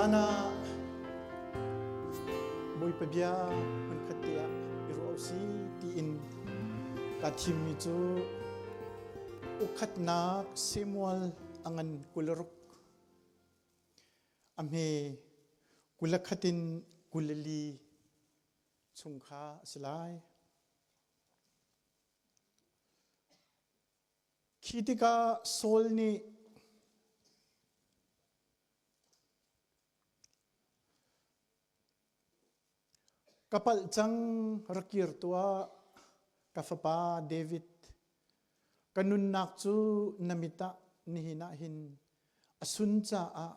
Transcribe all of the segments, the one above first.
Tuzan ah Bawipa bia hmunkhat te ah i ruah si tiin kaa thimmi cu ukhatnak Samuel a ngan 26 a hme 21 in 24 chung kha a si lai. Khi tikah Saul nih Ka palh cang, rak kir tuah, ka fapa David. Ka nunnak cu na mit ah nihin ah hin a sun caah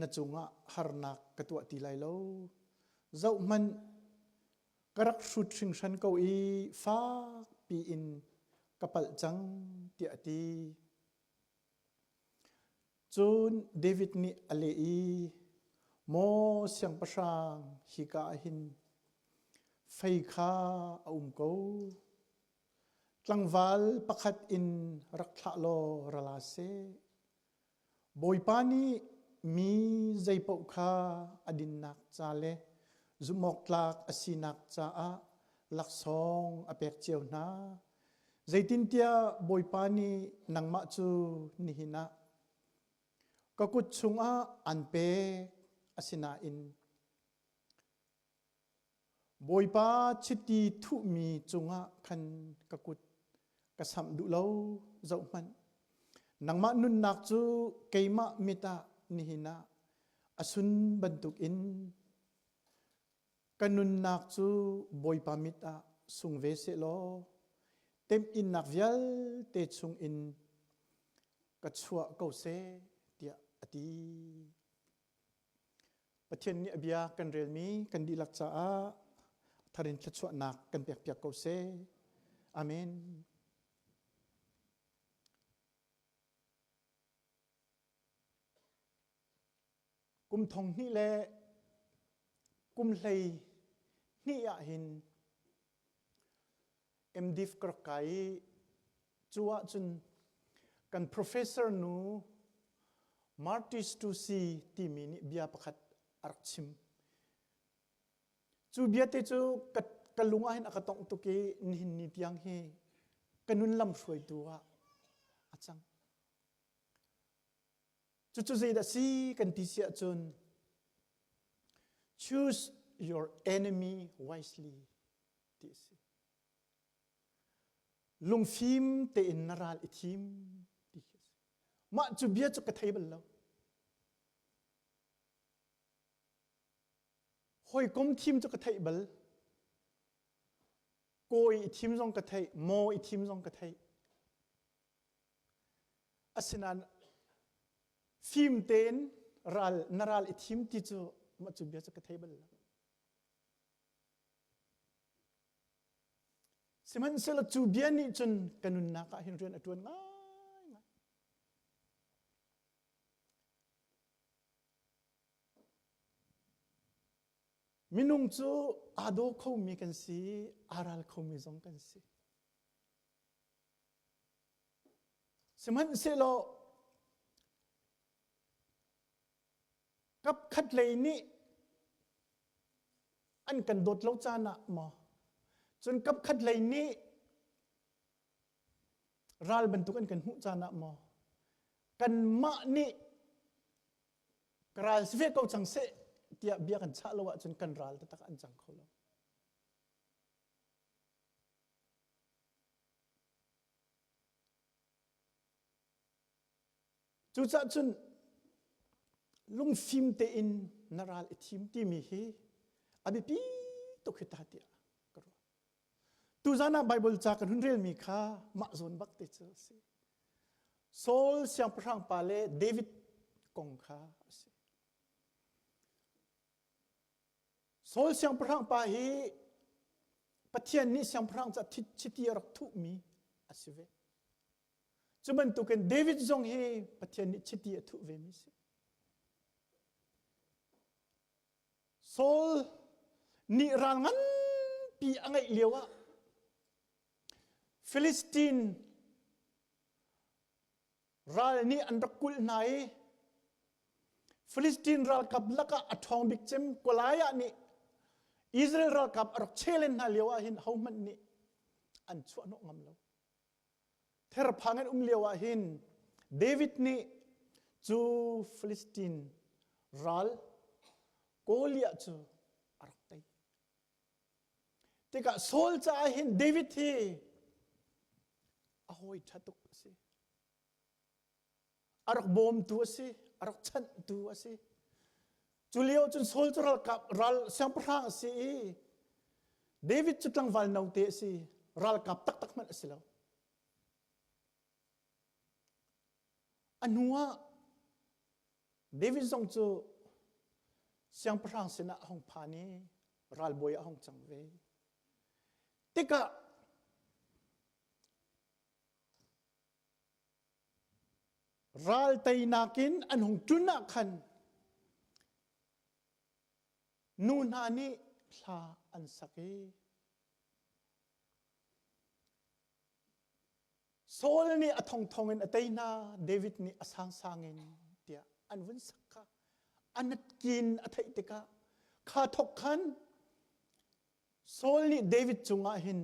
na cungah harnak ka tuah ti lai lo. Zohhmanh, ka rak hrut hringhran ko i fakpi in ka palh cang tiah a ti. Cun David nih a leh i, Maw siangpahrang, hika ah hin fei kha a um ko. Tlangval pakhat in rak thlah law ra la seh. Bawipa nih mi zeipaoh kha a dinnak ca le zumhawktlak a sinak caah laksawng a pek cio hna. Zeitintiah Bawipa nih nangmah cu nihin ah ka kut chungah an pek, asinain Bawipa chiti thuhmi cungah khan ka kut ka samh duh lo. Zohhmanh, nangmah nunnak cu keimah mit ah nihin ah a sun bantukin ka nunnak cu Bawipa mit ah sung ve sehlaw temhinnak vialte chungin ka chuah ko seh, tiah a ti. Pathian nih a bia kan relmi kan dihlak caah thar in thluachuahnak kan pekpiak ko seh. Amen. Kum thong hnih le kum hlei hnih ah hin MDiv ka rak kai i cu ahcun kan professor nu Marty Stussy timi nih bia pakhat a rak chim. Cu bia te cu ka, ka lung ah hin a ka tongh tuk i nihin ni tiang hi ka nun lam hruaitu ah a cang. Cucu zeidah si kan ti si ahcun choose your enemy wisely ti a si. Lungfim tein na ral i thim ti khi a si. Mah cu bia cu ka thei bal lo. Hawikom thim cu ka theih bal. Kawi i thim zong ka theih, maw i thim zong ka theih. Asinain fim tein ral na ral i thim ti cu mah cu bia cu ka thei bal lo. Sihmanhsehlaw cu bia nih cun ka nunnak ah hin rian a ṭuan ngaingai. Minung cu aa daw khomi kan si, aa ral khomi zong kan si. Sihmanhsehlaw kapkhat lei nih an kan dawt lo caan ah maw cun kapkhat lei nih ral bantuk an kan hmuh caan ah maw kanmah nih ka ral si ve ko cang seh tiah bia kan chah lo ahcun kan ral taktak an cang kho lo. Cucaah cun lungfim tein na ral i thim timi hi a biapi tuk hi ta tiah ka ruah. Tuzan ah Bible ca kan hun relmi kha mah zawn bak te cu a si. Saul siangpahrang pa le David kong kha a si. Saul siangpahrang pa hi Pathian nih siangpahrang ca chiti a rak thuhmi a si ve. Cu bantukin David zong hi Pathian nih chiti a thuh vemi a si. Saul nih ral nganpi a ngeih lio ah Philistine ral nih an rak kulh hna i. Philistine ralkap lakah a ṭhawng bik cem Goliath nih Israel ralkap a rak chelen hna lio ah hin hohmanh nih an chuahhnawh ngam lo. Therphang in um lio ah hin David nih cu Philistine ral Goliath cu a rak tei. Tikah Saul caah hin David hi a hawi ṭha tuk a si. A rak bawmtu a si, a rak chanhtu a si. Cu lio cun Saul cu ralkap ral siangpahrang a si i David cu tlangval note a si, ralkap taktak hmanh a si lo. A hnu ah David zong cu siangpahrang sinah a hung phan i ralbawi a hung cang ve. Tikah ral teinak in an hung ṭun ah khan nu hna nih hla an sak i Saul nih a thongthong in a tei hna, David nih a sangsang in tiah an vun sak kha a natkin a theih tikah kha thok khan Saul nih David cungah hin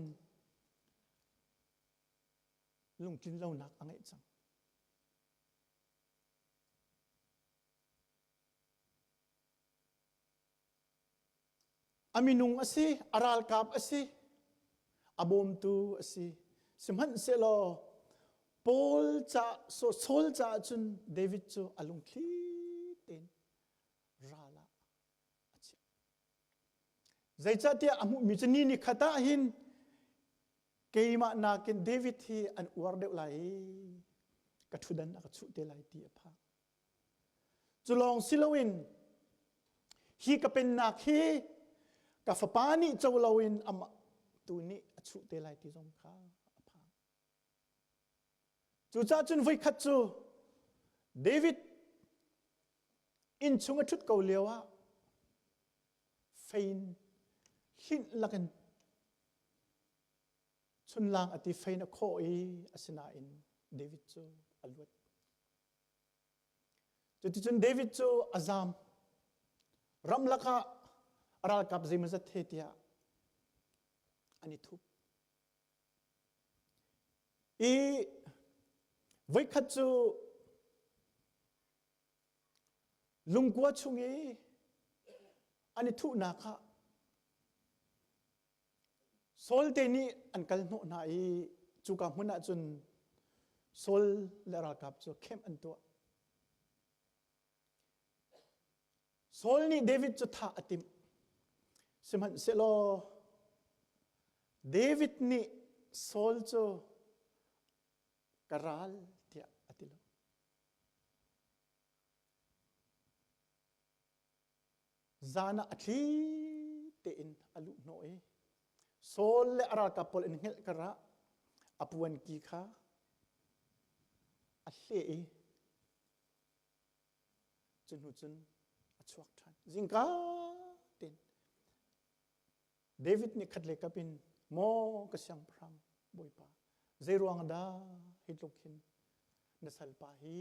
lungtlin lonak a ngeih cang. A minung a si, a ralkap a si, a bawmtu a si. Sihmanhsehlaw Paul ca, Saul caah cun David cu a lungthli tein ral ah a chiah. Zeicahtiah a hmuhmi cu ni ni khat ah hin keimah nakin David hi an uar deuh lai i ka ṭhudan a ka chuh te lai ti a phang. Cu lawng si loin hi ka pennak hi ka fapa nih co loin amah tu nih a chuh te lai ti zong kha a phang. Cucaah cun voikhat cu David inn chung a ṭhut ko lio ah fein hlinh lakin chunlang a ti fein a khawh i asinain David cu a luat. Cuticun David cu a zam. Ramlak ah a ralkap zeimawzat he tiah an i thup. I voikhat cu lungkua chung i an i thuhnak ah Saul te nih an kal hnawh hna i cuka hmun ah cun Saul le ralkap cu kemh an tuah. Saul nih David cu thah a timh. Sihmanhsehlaw David nih Saul cu ka ral tiah a ti lo. Zan ah a thli tein a luh hnawh i Saul le a ralkap pawl in hngelh karah a puanki kha a hleh i cu hnu cun a chuak ṭhan. Zingka tein David nih khat le kap in maw ka siangpahrang Bawipa zeiruang dah hi tluk hin na salpa hi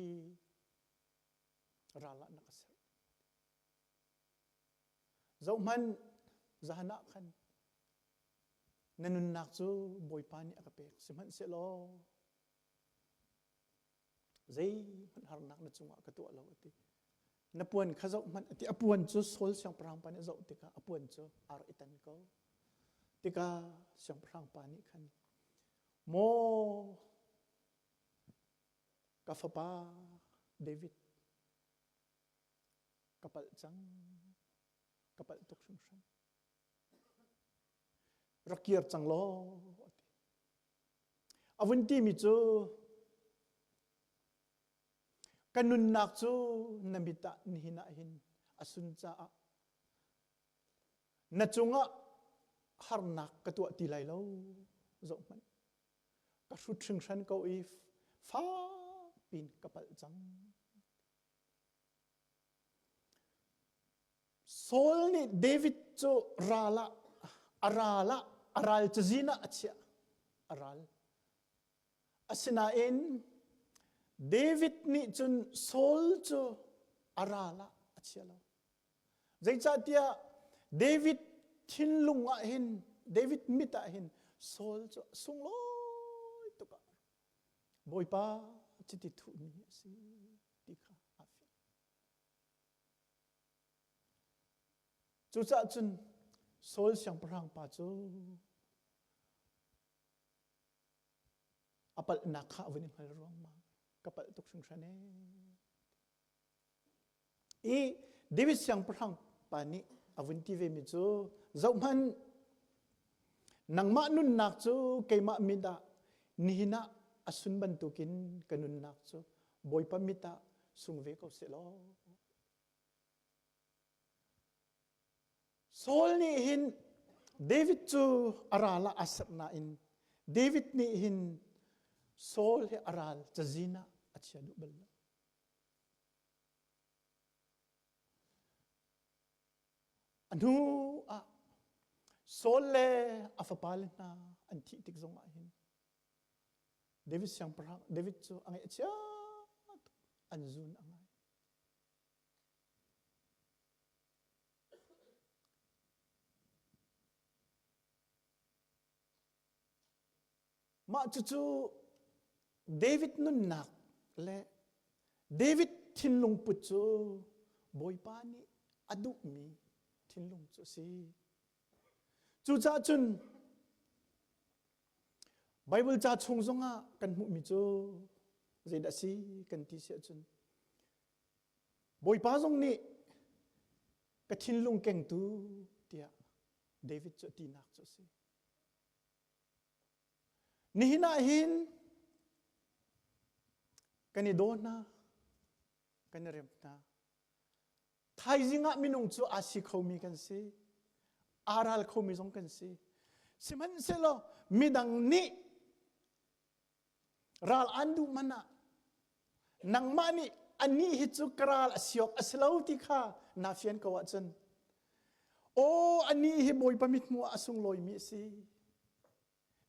ral ah na ka serh. Zohhmanh zahan ah khan na nunnak cu Bawipa nih a ka pek sihmanhsehlaw zeihmanh harnak na cungah ka tuah lo a ti. Na puan kha zoh hmanh a ti. A puan cu Saul siangpahrang pa nih a zoh tikah a puan cu ar i tan ko. Tikah siangpahrang pa nih khan maw ka fapa David ka palh cang ka palh tuk hringhran rak kir cang law a ti a vun timi cu ka nunnak cu na mit ah nihin ah hin a sun caah na cungah harnak ka tuah ti lai lo zoh hmanh ka hrut hringhran ko i fak pin ka palh cang Saul nih David cu ral ah a ral ah a ral cazin ah a chiah a ral asinain David nih cun Saul cu a ral ah a chiah. a chia lo. Zeicahtiah David thinlung ah hin David mit ah hin Saul cu sunglawi tuk ah Bawipa chiti thuhmi a si ti kha aa fiang. Cucaah cun Saul siangpahrang pa cu a palhnak kha a vun i hngal ruangmang. Ka palh tuk hringhran ee. I David siangpahrang pa nih a vun ti vemi cu zohhmanh nangmah nunnak cu keimah mit ah nihin ah a sun bantukin ka nunnak cu Bawipa mit ah sung ve ko seh law. Saul nih hin David cu a ral ah a serh nain David nih hin Saul hi a ral cazin ah a chia duh bal lo. A hnu ah Saul le a fapale hna an thih tik zongah hin David siangpahrang David cu a ngaihchia tuk an zun a ngai. Mah cucu David nunnak le David thinlung put cu Bawipa nih a duhmi thinlung cu a si. Cucaah cun Bible ca chung zongah kan hmuhmi cu zeidah a si kan ti si ahcun Bawipa zong nih ka thinlung kengtu tiah David cu a tinak cu a si. Nihin ah hin kan i daw hna, kan i rem hna. Thaizing ah minung cu aa si khomi kan si, aa ral khomi zong kan si. Sihmanhsehlaw midang nih ral an duh man ah nangmah nih anih hi cu ka ral a si awk a si lo ti kha naa fian ko ahcun aw anih hi Bawipa mithmuh ah a sunglawimi a si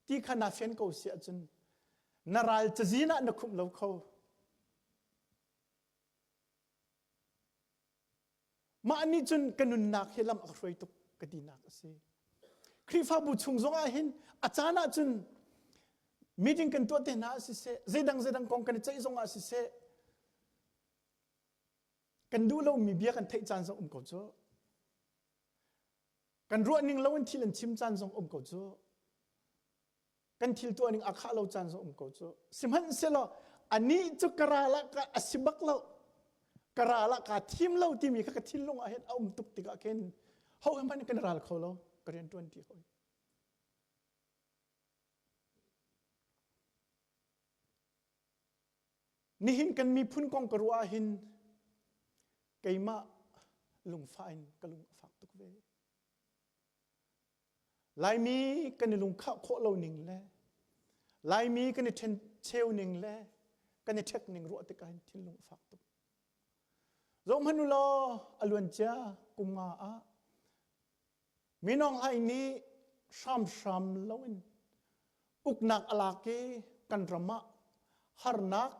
ti kha naa fian ko si ahcun na ral cazin ah na khumh lo kho. Mah nih cun ka nunnak hi lam a ka hruai tuk ka tinak a si. Khrihfabu chung zongah hin a caan ah cun meeting kan tuah te hna ah siseh, zeidang zeidang kong kan i ceih zongah siseh, kan duh lomi bia kan theih caan zong um ko cu. Kan ruah ning lo in thil an chim caan zong um ko cu. Kan thil tuah ning a khah lo caan zong um ko cu. Sihmanhsehlaw anih cu ka ral ah ka a si bak lo. Ka ral ah kaa thim lo timi kha ka thinlung ah hin a um tuk tikah khin ho hmanh kan ral kho lo. Ka rian ṭuan ti hoi. Nihin kan miphun kong ka ruah ahhin keimah lungfah in ka lung a fak tuk ve. Laimi kan i lungkhah khawh lo ning le Laimi kan i ṭhen cheu ning le kan i ṭhek ning ruah tikah hin thinlung a fak tuk. Zohhmanh u law a luancia kum nga ah Minong Hlaing nih hramhram loin uknak a lak i kan ram ah harnak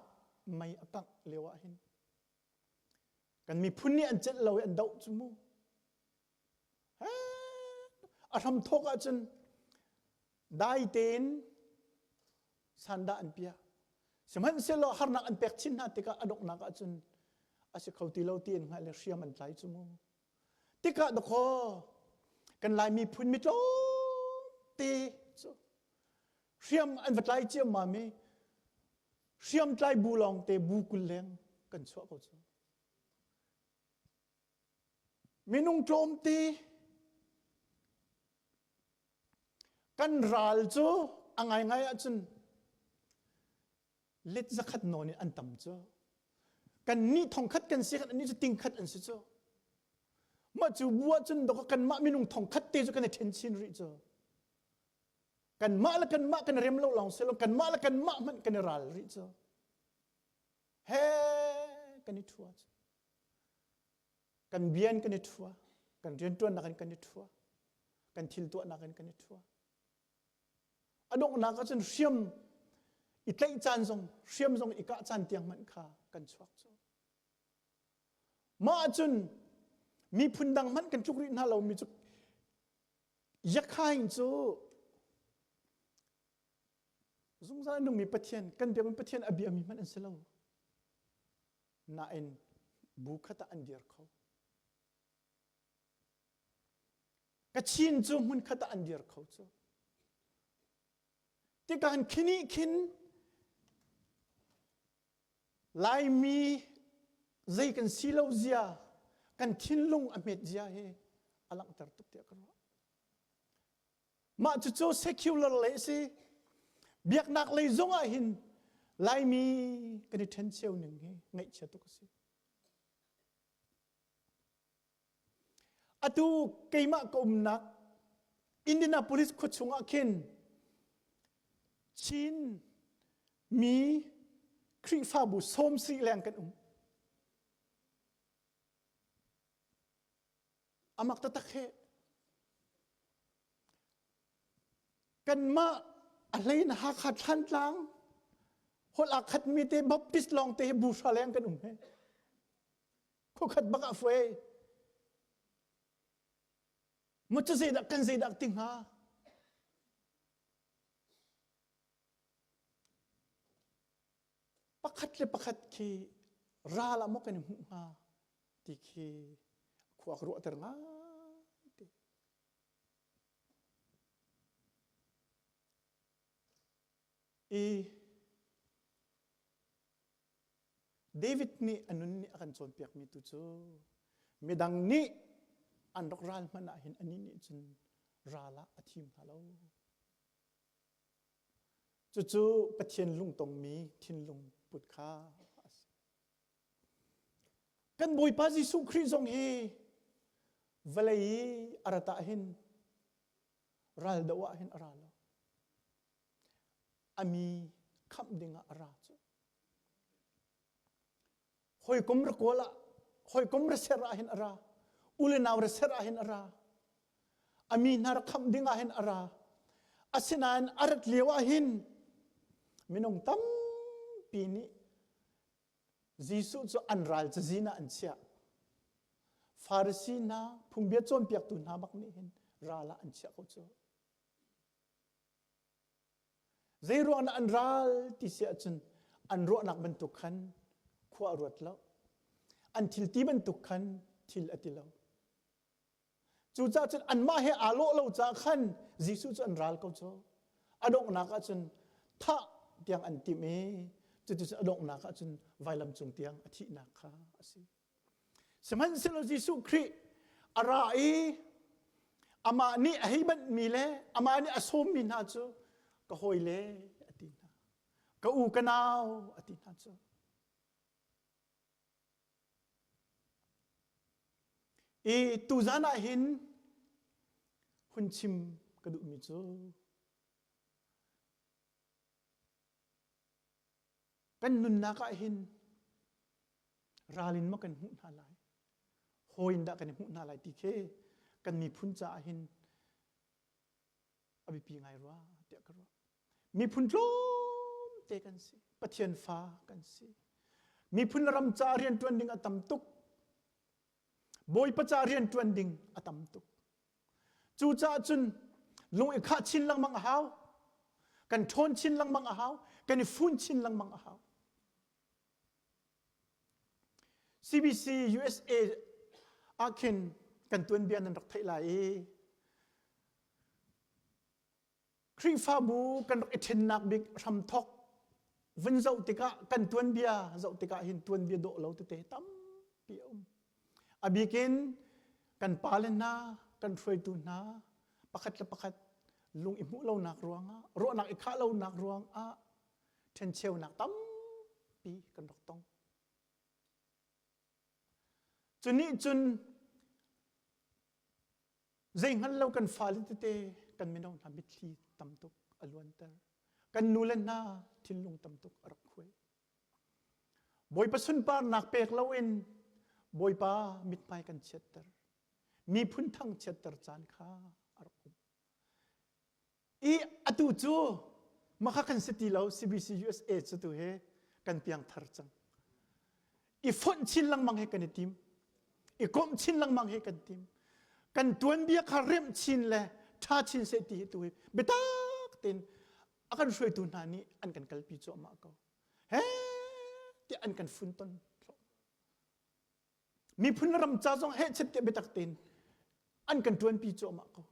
mei a kangh lio ah hin kan miphun nih an celh lo i an doh cu mu. A hramthawk ahcun dai tein sandah an piah. Sihmanhsehlaw harnak an pek chin hna tikah a donghnak ahcun a si kho ti lo ti an hngalh le hriam an tlai cu mu. Tikah dakaw kan Lai miphun mi tlawmte cu hriam an va tlai ciammam i hriam tlai bu lawngte bu 20 leng kan chuah ko cu. Minung tlawmte kan ral cu a ngaingai ahcun let zakhat nawn in an tam cu. Kan nih thongkhat kan si kan nih cu tingkhat an si cu. Mah cu bu ahcun dok kanmah minung thongkhat te cu kan i ṭhen chin rih cu. Kanmah le kanmah kan rem lo lawng si lo kanmah le kanmah hmanh kan i ral rih cu. He kan i ṭhua cu. Kan bian kan i ṭhua, kan rianṭuannak in kan i ṭhua, kan thil tuahnak in kan i ṭhua. A donghnak ahcun hriam i tlaih caan zong, hriam zong i kah caan tiang hmanh kha kan chuak cu. Mah ahcun Miphun dang hmanh kan tluk rih hna lomi cu Yakhain cu zungzal a nungmi Pathian kan biakmi Pathian a biami hmanh an si lo. Nain bu khat ah an dir kho. Kachin cu hmun khat ah an dir kho cu. Tikan khini khin Laimi zei kan si lo zia, kan thinlung a hmet zia hi a langhter tuk tiah ka ruah. Mah cucu secular lei a si. Biaknak lei zong ah hin Laimi kan i ṭhencheu ning hi ngaihchia tuk a si. Atu keimah ka umnak Indianapolis khua chungah khin Chin mi Khrihfabu 70 leng kan um. Amak taktak he. Kanmah a hlein Hakha Thlantlang holh aa khatmi te Baptist lawng te hi bu hra leng kan um he. Khuakhat bak ah fue. Mu cu zeidah kan zeidah ti hnga? Pakhat le pakhat khi ral ah maw kan i hmuh hnga ti khi khua ka ruahter ngai te. I David nih a nun nih a kan cawnpiakmi tu cu midang nih an rak ral hmanh ah hin anih nih cun ral ah a thim hna lo. Cucu Pathian lungtongmi thinlung put kha a si. Kan Bawipa Jesuh Khrih zong hi vawlei i a rat ah hin ral do ah hin a ra lo. A mi khamh dingah a ra cu. Hawikom ra kawl ah hawikom ra ser ah hin a ra. U le nau ra ser ah hin a ra. A mi hna ra khamh ding ah hin a ra. Asinain a rat lio ah hin minung tampi nih Jesuh cu an ral cazin ah an chiah. Farasi hna, phungbia cawnpiaktu hna bak nih hin ral ah an chiah ko cu. Zei ruangah an ral ti si ahcun an ruahnak bantuk khan khua a ruat lo. An thil ti bantuk khan thil a ti lo. Cucaah cun anmah he aa lawh lo caah khan Jesuh cu an ral ko cu. A donghnak ah cun thah tiang an timh i cuticun a donghnak ah cun vailam cung tiang a thihnak kha a si. Sihmanhsehlaw Jesuh Khrih a ra i amah nih a hei banhmi le amah nih a sawmmi hna cu ka hawile a ti hna. Ka u ka nau a ti hna cu. I tuzan ah hin hun chim ka duhmi cu kan nunnak ah hin ral in maw kan hmuh hna lai hawi in dah kan i hmuh hna lai ti khi kan miphun caah hin a biapi ngai rua tiah ka ruah. Miphun tlawmte kan si. Pathian fa kan si. Miphun le ram ca rianṭuan ding a tam tuk. Bawipa ca rianṭuan ding a tam tuk. Cucaah cun lung i khah chin lengmang a hau. Kan ṭhawn chin lengmang a hau. Kan i fun chin lengmang a hau. CBC USA ah khin kan tuanbia nan rak theih lai i Khrihfabu kan rak i ṭhennak bik hramthok vun zoh tikah kan tuanbia zoh tikah hin tuanbia dawh lo tete tampi a um. A bikin kan pale hna, kan hruaitu hna pakhat le pakhat lung i hmuh lonak ruangah, ruahnak i khah lonak ruangah ṭhencheunak tampi kan rak tong. Cu nih cun zei hngal lo kan fale tete kan mino hna mitthli tam tuk a luanter. Kan nule hna thinlung tam tuk a rak khuai. Bawipa sunparnak pek loin Bawipa mithmai kan chiatter. Miphun thang chiatter caan kha a rak um. I atu cu maka kan si ti lo CBC USA cu tu he kan piangthar cang. I fonh chin lengmang he kan i tim. I komh chin lengmang hi kan tim. Kan tuanbia kha remh chin le ṭha chin seh ti hi tu hi biatak tein a kan hruaitu hna nih an kan kalpi cuahmah ko. He tiah an kan funton. Miphun ram ca zong heh chet tiah biatak tein an kan ṭuanpi cuahmah ko.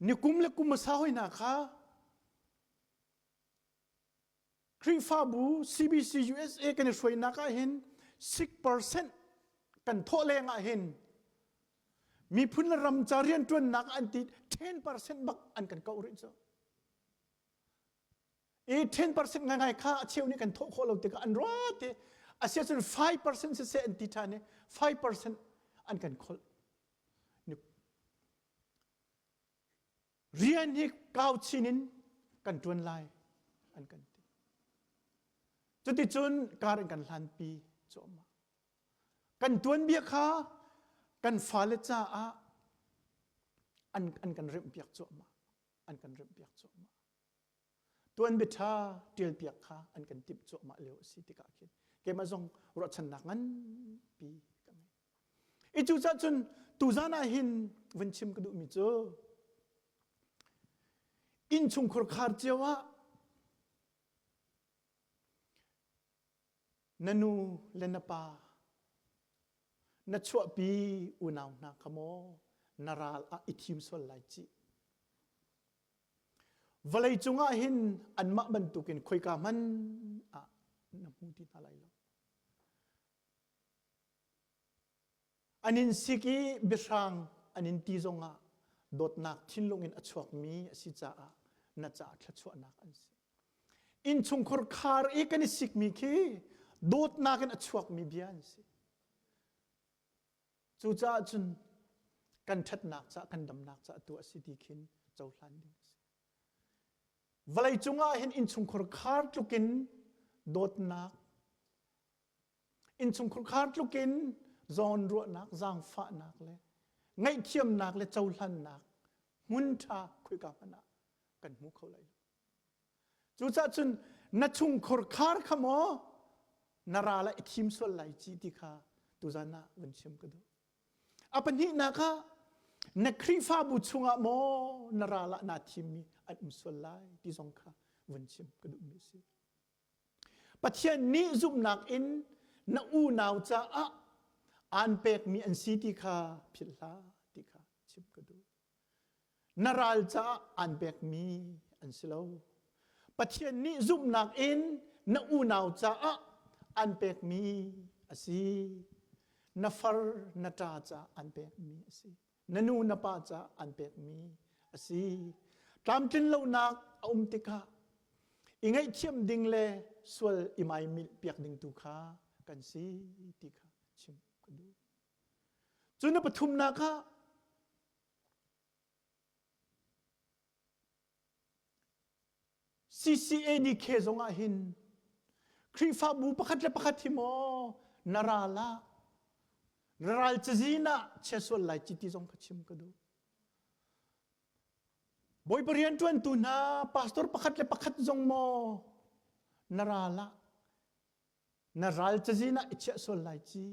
Nikum le kum hmasa hoi hna kha Khrihfabu CBC USA kan i hruainak ah hin 6% kan thawh leng ah hin miphun le ram ca rianṭuannak an ti 10% bak an kan koh rih cu. I 10% ngaingai kha a cheu nih kan thawh khawh lo tikah an ruat i asiahcun 5% siseh an ti ṭhan i 5% an kan kholh. Rian hi kau chin in kan ṭuan lai an kan ti. Cuticun kar in kan hlanpi cuahmah. Kan tuanbia kha kan fale caah an, an kan remhpiak cuahmah. An kan remhpiak cuahmah. Tuanbia ṭha ṭialpiak kha an kan timh cuahmah lio a si tikah khin keimah zong ruahchannak nganpi ka ngei. I cucaah cun tuzan ah hin vun chim ka duhmi cu innchungkhur khar cio ah na nu le na pa na chuahpi unau hna kha maw na ral ah i thim sual lai cih. Vawlei cungah hin anmah bantukin khoika hmanh ah na hmu ti hna lai lo. An in sik i biahrang an in ti zongah dawtnak thinlung in a chuakmi a si caah na caah thluachuahnak an si. Innchungkhur khar i kan i sikmi khi dawtnak in a chuakmi bia an si. Cucaah cun kan ṭhatnak caah kan damnak caah tu a si ti khin cohlan ding a si. Vawlei cungah hin innchungkhur khar tlukin dawtnak innchungkhur khar tlukin zawnruahnak, zaangfahnak le ngaihthiamnak le cohlannak hmun ṭha khoika hmanh ah kan hmu kho lai lo. Cucaah cun na chungkhur khar kha maw na ral ah i thim sual lai ci ti kha tuzan ah vun chim ka duh. A pahnihnak ah na Khrihfabu chungah maw na ral ah naa thimmi an um sual lai ti zong kha vun chim ka duhmi a si. Pathian nih zumhnak in na unau caah aan pekmi an si ti kha philh hlah ti kha chim ka duh. Na ral caah aan pekmi an si lo. Pathian nih zumhnak in na unau caah an pekmi a si. Na far na ṭa caah an pekmi a si. Na nu na pa caah an pekmi a si. Tlamtlin lonak a um tikah i ngaihthiam ding le sual i maimilh piak ding tu kha kan si ti kha chim ka duh. Cun na pathumnak ah CCADK zong ah hin Khrihfabu pakhat le pakhat hi maw na ral ah na ral cazin ah chia sual lai ci ti zong kha chim ka duh. Bawipa rianṭuantu hna pastor pakhat le pakhat zong maw na ral ah na ral cazin ah i chiah sual lai ci.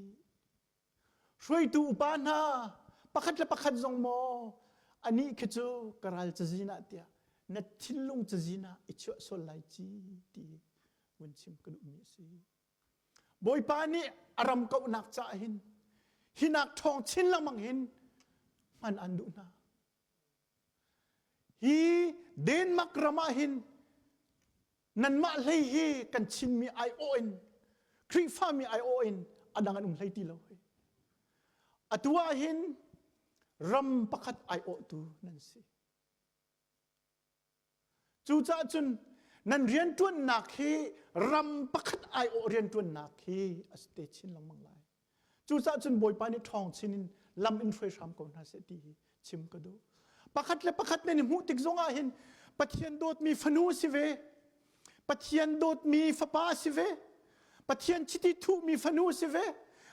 Hruaitu upa hna pakhat le pakhat zong maw anih khi cu ka ral cazin ah tiah na thinlung cazin ah i chuah sual lai ci ti vun chim ka duhmi a si. Bawipa nih a ram kauhnak caah hin hinak ṭhawng chin lengmang hin hman an duh hna. Hi Denmark ram ah hin nanmah hlei hi kan Chinmi aiawh in Khrihfami aiawh in a dang an um hlei ti lo hei. Atu ah hin ram pakhat aiawhtu nan si. Cucaah cun nan rianṭuannak hi ram pakhat aiawh rianṭuannak hi a si te chin lengmang lai. Cucaah cun Bawipa nih ṭhawng chin in lam in hruai hram ko hna seh ti hi chim ka duh. Pakhat le pakhat nan i hmuh tik zongah hin Pathian dawtmi fanu si ve, Pathian dawtmi fapa si ve, Pathian chiti thuhmi fanu si ve,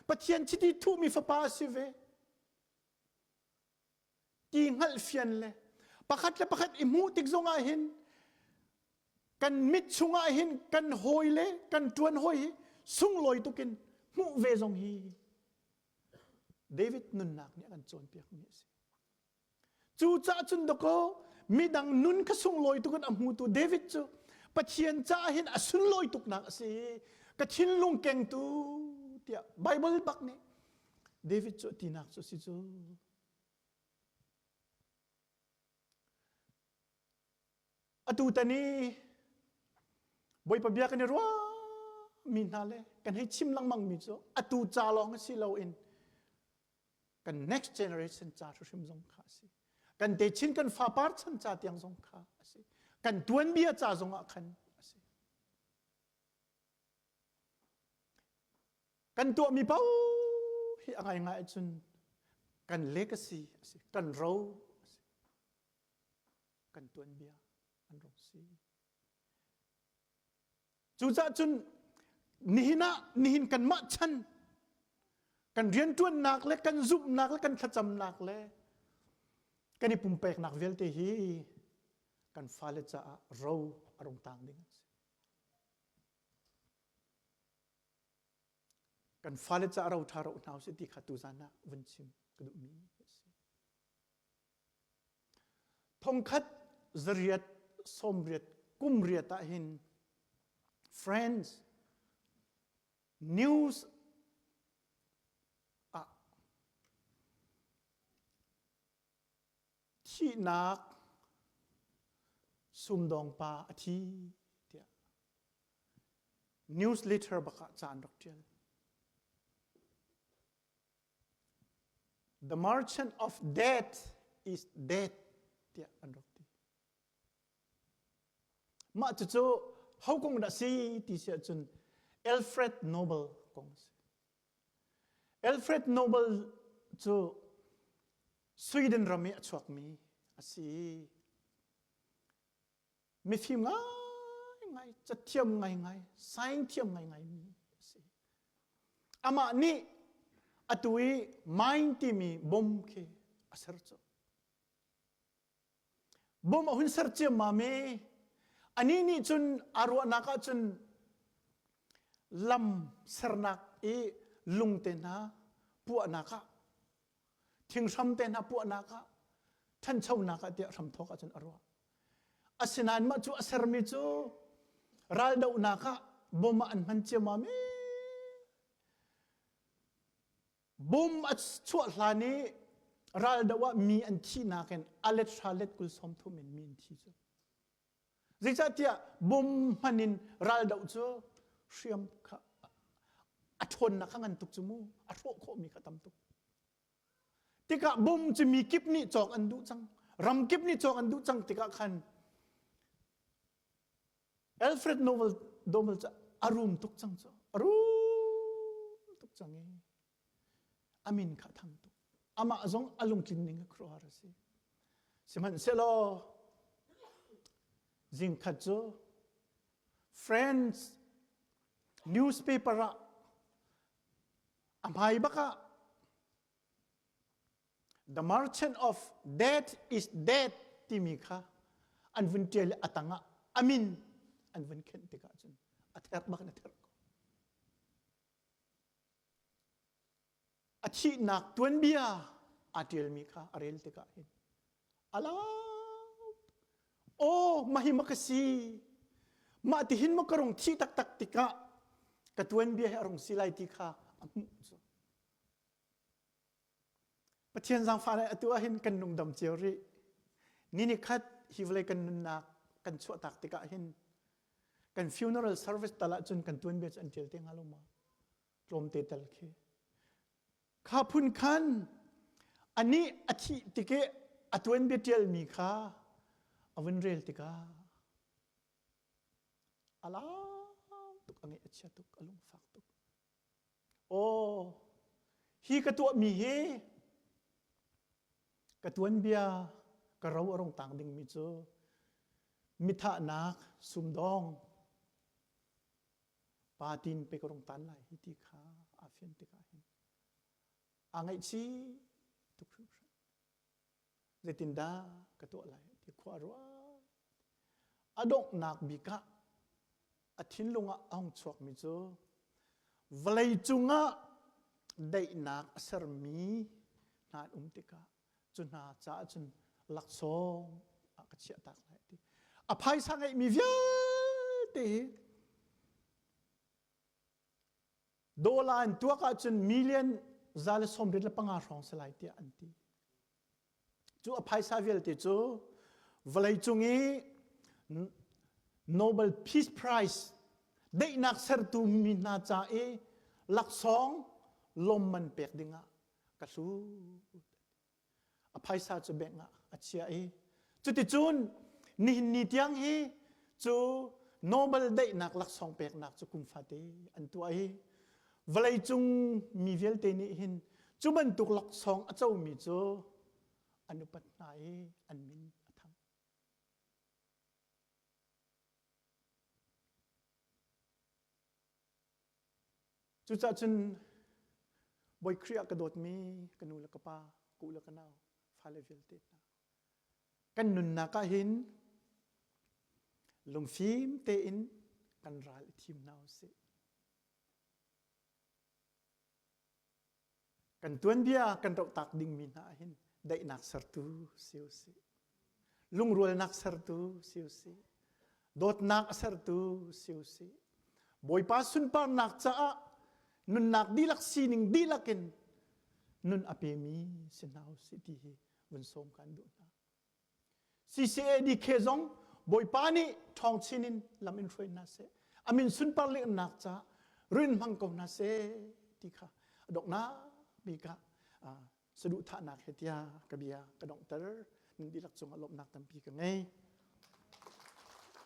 Pathian chiti thuhmi fapa si ve. Ti hngalh fian le pakhat le pakhat i hmuh tik zongah hin kan mit chungah hin kan hawi le kan ṭuan hawi hi sunglawi tukin hmuh ve zong hi. David nunnak nih a kan cawnpiakmi a si. Cucaah cun dakaw midang nun kha sunglawi tuk in a hmutu David cu Pathian caah hin a sunlawi tuknak a si. Ka thinlung kengtu tiah Bible bak nih David cu a tinak cu a si cu. Atu tan i Bawipa bia kan i ruahmi hna le kan hei chim lengmang mi cu atu ca lawng si loin kan next generation ca hrim zong kha a si. Kan techin kan fapar chan ca tiang zong kha a si. Kan tuanbia ca zong ah khan a si. Kan tuahmi paoh hi a ngaingai ahcun kan legacy a si, kan ro a si. Kan tuanbia an rung si. Cucaah cun nihin ah nihin kanmah chan kan rianṭuannak le kan zumhnak le kan thlacamnak le kan i pumpeknak vialte hi kan fale caah ro a rung tang ding an si. Kan fale caah ro ṭha ro hna usih ti kha tuzan ah vun chim ka duhmi a si. Thongkhat zariat sawmriat kum riat ah hin France news ah thihnak sumdawng pa a thi tiah newsletter bak ah ca an rak ṭial. The merchant of death is dead tiah an rak ti. Mah cucu ho kong dah si ti si ahcun Alfred Nobel kong a si. Alfred Nobel cu Sweden ram i a chuakmi a si. Mifim ngaingai, cathiam ngaingai, science thiam ngaingai mi a si. Amah nih atu i mine timi bom khi a ser cu. Bom a hun ser ciammam i anih nih cun aa ruahnak ah cun lam sernak i lung te hna puahnak ah thinghram te hna puahnak ah ṭhanchonak ah tiah hramthawk ahcun a ruah. Asinain mah cu a sermi cu raldohnak ah bom ah an hman ciammam i bom a chuah hlan i raldoh ah mi an thihnak in a let hra let 20 sawm thum in mi an thi cu. Zeicahtiah bom hman in raldoh cu hriam kha a ṭhawnnak kha ngan tuk cu mu a hrawh khawhmi kha tam tuk. Tikah bom cu mi kip nih cawk an duh cang. Ram kip nih cawk an duh cang tikah khan Alfred Nobel Nobel cu a rum tuk cang cu. A rum tuk cang i a min kha thang tuk. Amah zong a lungtlin ning a khuaruahhar a si. Sihmanhsehlaw zingkhat cu French newspaper ah a hmai bak ah The merchant of death is dead timi kha an vun ṭial i a tangah a min an vun khenh tikah cun a therh bak in a therh ko. A thihnak tuanbia aa ṭialmi kha a rel tikah hin a lau. Aw, mah hi ma ka si. Mah ti hin maw ka rung thih taktak tikah ka tuanbia hi a rung si lai ti kha a hmuh cu. Pathian zaangfah le atu ah hin kan nungdam cio rih. Ni ni khat hi vawlei kan nunnak kan chuahtak tikah hin kan funeral service tal ahcun kan tuanbia cu an ṭial te hnga lo ma? Tlawmte tal khi. Kha phun khan anih a thih tik i a tuanbia ṭialmi kha a vun rel tikah a lau tuk, a ngaih a chia tuk, a lungfak tuk. Aw, hi ka tuahmi hi ka tuanbia ka ro a rung tang dingmi cu mithahnak sumdawng pa tin pe ka rung tan lai hi ti kha aa fian tikah hin aa ngaihchih tuk hringhran. Zeitindah ka tuah lai ti khua a ruat. A donghnak bik ah a thinlung ah a hung chuakmi cu vawlei cungah Daihnak a sermi hna an um tikah cu hna caah cun laksawng ah ka chiah tak lai ti. A phaisa ngeihmi vialte hi Dollar in tuak ahcun million 175 hrawng si lai tiah an ti. Cu a phaisa vialte cu vawleicung i Nobel Peace Prize daihnak sertu mi hna ca i laksawng lawmman pek dingah ka hlut. A phaisa cu bank ah a chia i cuticun nihin ni tiang hi cu Nobel daihnak laksawng peknak cu kum fate an tuah i vawleicung mi vialte nih hin cu bantuk laksawng a comi cu an upat hna i an min a thang. Cucaah cun Bawi Khrih ah ka dawtmi ka nu le ka pa, ka u le ka nau, fale vialte hna. Kan nunnak ah hin lungfim tein kan ral i thim hna usih. Kan tuanbia kan rohtak dingmi hna ah hin daihnak sertu si usih. Lungrualnak sertu si usih. Dawtnak a sertu si usih. Bawipa sunparnak caah nunnak dihlak sining dihlak in nun a pemi si hna usih ti hi vun sawm kan duh hna. CCADK zong Bawipa nih ṭhawng chin in lam in hruai hna seh. A min sunpar liannak caah rin hmang ko hna seh ti kha a donghnak bik ah saduhthahnak he tiah ka bia ka donghter. Nan dihlak cungah lawmhnak tampi ka ngei.